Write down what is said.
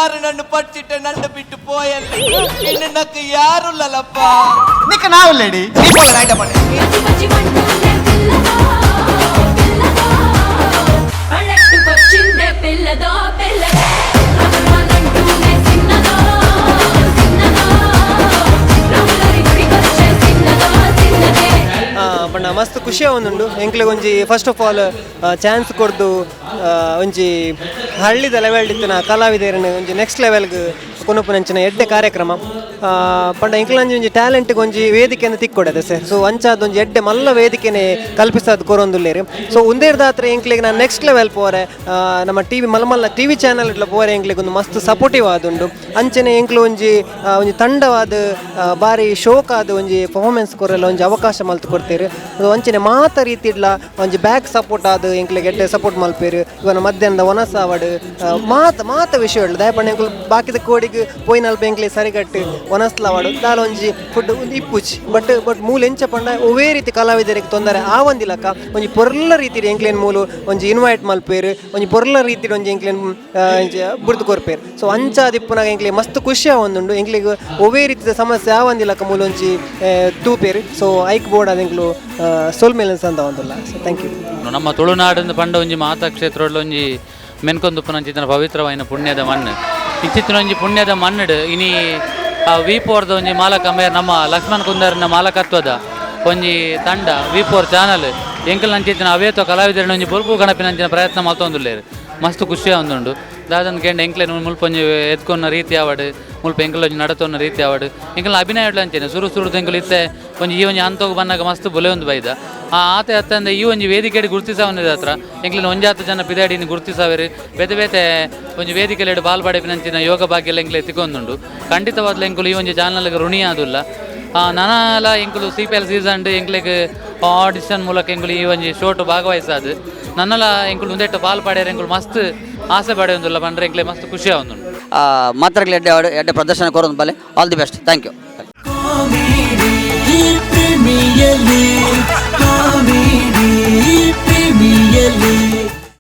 ಯಾರು ನನ್ನ ಪಟ್ಟಿಟ್ಟ ನನ್ನ ಬಿಟ್ಟು ಪೋಯಲ್ಲ. ಇನ್ನು ನಕ್ಕ ಯಾರುಲ್ಲಲ್ಲಪ್ಪ? ನಿಕ್ಕ ನಾವು ಲೇಡಿ. ನೀ ಪೋಲ ನಾಯ್ಟ ಪಂಡೆ. పచ్చి పచ్చి వంటూనే పిల్లదో పిల్లదో, పళ్ళెట్టుకొచ్చిందే పిల్లదో పిల్లదే, రమరమలంటూనే చిన్నదో చిన్నదో, రాములరి గుడికొచ్చే చిన్నదో చిన్నదే. ಪಂಡ ಮಸ್ತ್ ಖುಷಿ ಆವೊಂದುಂಡು ಎಂಕ್ಲೆಗ್ ಒಂಜಿ ಫಸ್ಟ್ ಆಫ್ ಆಲ್ ಚಾನ್ಸ್ ಕೊರ್ದು, ಒಂಜಿ ಹಳ್ಳಿದ ಲೆವೆಲ್ ಇತ್ತಿನ ಕಲಾವಿದರನ್ನು ಒಂಜಿ ನೆಕ್ಸ್ಟ್ ಲೆವೆಲ್ಗ್ ಕೊನೊಪುನಂಚಿನ ಎಡ್ಡೆ ಕಾರ್ಯಕ್ರಮ. ಪಂಡ ಎಂಕ್ಲಂಜಿ ಒಂಜಿ ಟ್ಯಾಲೆಂಟ್ಗೆ ಒಂಜಿ ವೇದಿಕೆಯನ್ನು ತಿಕ್ಕೊಡದೆ ಸರ್. ಸೊ ಅಂಚಾದ ಒಂಜಿ ಎಡ್ಡೆ ಮಲ್ಲ ವೇದಿಕೆನೆ ಕಲ್ಪಿಸಾದ್ ಕೊರೊಂದುಲ್ಲೆರ್. ಸೊ ಉಂದೇರ್ದಾತ್ರ ಎಂಕ್ಲೆಗ್ ನಾನು ನೆಕ್ಸ್ಟ್ ಲೆವೆಲ್ ಪೋರೆ, ನಮ್ಮ ಟಿವಿ ಮಲ್ಲ ಮಲ್ಲ ಟಿವಿ ಚಾನಲ್ ಇಟ್ಲ ಪೋರೆ ಎಂಕ್ಲೆಗ್ ಒಂದು ಮಸ್ತ್ ಸಪೋರ್ಟಿವ್ ಆದುಂಡು. ಅಂಚನೆ ಎಂಕ್ಲು ಒಂಜಿ ಒಂಜಿ ತಂಡವಾದ, ಬಾರಿ ಶೋಕಾದ ಒಂಜಿ ಪರ್ಫಾರ್ಮೆನ್ಸ್ ಕೊರೆಲ್ಲ ಒಂಜಿ ಅವಕಾಶ ಮಲ್ತ್ ಕೊಡ್ತೇರು. ಅದು ಅಂಚನೆ ಮಾತ ರೀತಿಡ್ಲ ಒಂಜಿ ಬ್ಯಾಕ್ ಸಪೋರ್ಟ್ ಆದ್ ಎಂಕ್ಲೆಗ್ ಎಡ್ಡೆ ಸಪೋರ್ಟ್ ಮಲ್ಪೇರು. ಇವನ ಮಧ್ಯಾಹ್ನದ ವನಸಾವಡ್, ಮಾತ ಮಾತ ವಿಷಯ ದಯಪಂಡ ಎಂಕುಲು ಬಾಕಿದ ಕೋಡಿಗ್ ಪೋಯಿನಲ್ಪ ಎಂಕ್ಲೆ ಸರಿಗಟ್ಟು ವನಸ್ಲವಾಡು ದಾಲ ಒಂಜಿ ಫುಡ್ ಒಂದು ಇಪ್ಪುಜಿ. ಬಟ್ ಬಟ್ ಮೂಲ ಎಂಚ ಪಂಡ ಒವ್ವೇ ರೀತಿ ಕಲಾವಿದರಿಗೆ ತೊಂದರೆ ಆವಂದಿಲಕ್ಕ ಒಂಜಿ ಪೊರ್ಲ ರೀತಿಡ್ ಎಂಕ್ಲೆನ್ ಮೂಲು ಒಂಜಿ ಇನ್ವೈಟ್ ಮಲ್ಪೇರು, ಒಂಜಿ ಪೊರ್ಲ ರೀತಿಡ್ ಒಂಜಿ ಎಂಕ್ಲೆನ್ ಒಂಜಿ ಬುಡ್ದು ಕೊರ್ಪೇರು. ಸೊ ಅಂಚಾದಿಪ್ಪುನಾಗ ಎಂಕ್ಲೆ ಮಸ್ತ್ ಖುಷಿ ಆವೊಂದುಂಡು. ಎಂಕ್ಲೆಗ್ ಒವ್ವೇ ರೀತಿದ ಸಮಸ್ಯೆ ಆವಂದಿಲಕ್ಕ ಮೂಲು ಒಂಜಿ ತೂಪೇರು. ಸೊ ಐಕ್ ಬೋರ್ಡ್ ಆದ್ ಎಂಕ್ಲು ಸೊಲ್ಮೆಲ್ ಸಂದಾವೊಂದುಲ್ಲ. ಸೊ thank you. ನಮ್ಮ ತುಳುನಾಡಿನ ಪಂಡ ಒಂಜಿ ಮಾತಾ ಕ್ಷೇತ್ರಡ್ ಒಂಜಿ ಮೆನ್ಕೊಂದುಪ್ಪುನಂಚಿತ್ತಿನ ಪವಿತ್ರವಾಯಿನ ಪುಣ್ಯದ ಮಣ್ಣು. ಇಂಚಿತ್ತಿನ ಒಂಜಿ ಪುಣ್ಯದ ಮಣ್ಣುಡು ಇನಿ ವಿ ಫೋರ್ದ ಒಂಜಿ ಮಾಲಕ ಮೇರ್ ನಮ್ಮ ಲಕ್ಷ್ಮಣ್ ಕುಂದರ್ನ ಮಾಲಕತ್ವದ ಒಂಜಿ ತಂಡ ವಿ ಫೋರ್ ಚಾನಲ್ ಎಂಕಲ್ ನಂಚಿತ್ತಿನ ಅವೇತೋ ಕಲಾವಿದರನ್ನ ಒಂಜಿ ಬೊಲ್ಪು ಗಣಪಿನಂಚಿನ ಪ್ರಯತ್ನ ಮಲ್ತೊಂದುಲ್ಲೆರ್. ಮಸ್ತ್ ಖುಷಿ ಆವೊಂದುಂಡು. ದಾದನ್ ಕೇಂಡ ಎಂಕ್ಲೆನ್ ಮುಲ್ಪ ಒಂಜಿ ಎತ್ಕೊನ್ನ ರೀತಿ ಆವಡ್, ಮುಲ್ಪ ಎಂಕಲ್ ಒಂಜಿ ನಡತೊನ್ನ ರೀತಿ ಆವಡ್, ಎಂಕಲ್ನ ಅಭಿನಯ ಅಂಚೆನೆ ಸುರು ಸುರುದು ಎಂಕುಲು ಇತ್ತೆ ಒಂಜಿ ಈ ಒಂಜಿ ಹಂತೋಗು ಬನ್ನಗ ಮಸ್ತ್ ಬುಲೆಯೊಂದು ಬೈದ. ಆತೆ ಅತ್ತಂದೆ ಈ ಒಂಜಿ ವೇದಿಕೆಡ್ ಗುರ್ತಿಸಾವೊಂದು ಹತ್ರ ಎಂಕ್ಲೆನ ಒಂಜಾತ ಜನ ಪಿದಾಡಿನ ಗುರ್ತಿಸಾವೆರ್. ಬೇತೆ ಬೇತೆ ಒಂಜಿ ವೇದಿಕೆಲೆಡ್ ಬಾಲ್ ಪಡೆಪಿನಂಚಿನ ಯೋಗ ಭಾಗ್ಯ ಎಂಕ್ಲೆ ತಿಕ್ಕೊಂದುಂಡು. ಖಂಡಿತವಾದ್ಲ ಎಂಕುಲು ಈ ಒಂಜಿ ಚಾನಲ್ಗೆ ಋಣಿ ಆದುಲ್ಲ. ನನಲ ಎಂಕುಲು ಸಿಪಿಎಲ್ ಸೀಸನ್ ಎಂಕ್ಲೆಗ್ ಆಡಿಷನ್ ಮೂಲಕ ಎಂಕುಲು ಈ ಒಂಜಿ ಶೋಟ್ ಭಾಗವಹಿಸಾದು ನನ್ನಲ ಎಂಕುಲು ಉಂದೆಟ್ಟು ಪಾಲ್ ಪಾಡ್ಯಾರ ಎಂಕುಲು ಮಸ್ತ್ ಆಸೆ ಪಡೆಯೊಂದುಲ್ಲ ಪಂಡ್ರೆ ಎಂಕ್ಲೆ ಮಸ್ತ್ ಖುಷಿ ಆವೊಂದುಂಡು. ಮಾತ್ರಗಳು ಎಡ್ಡೆ ಎಡ್ಡೆ ಪ್ರದರ್ಶನ ಕೊರೋದು ಬಲೆ. All the best, thank you. Premier League, Comedy Premier League.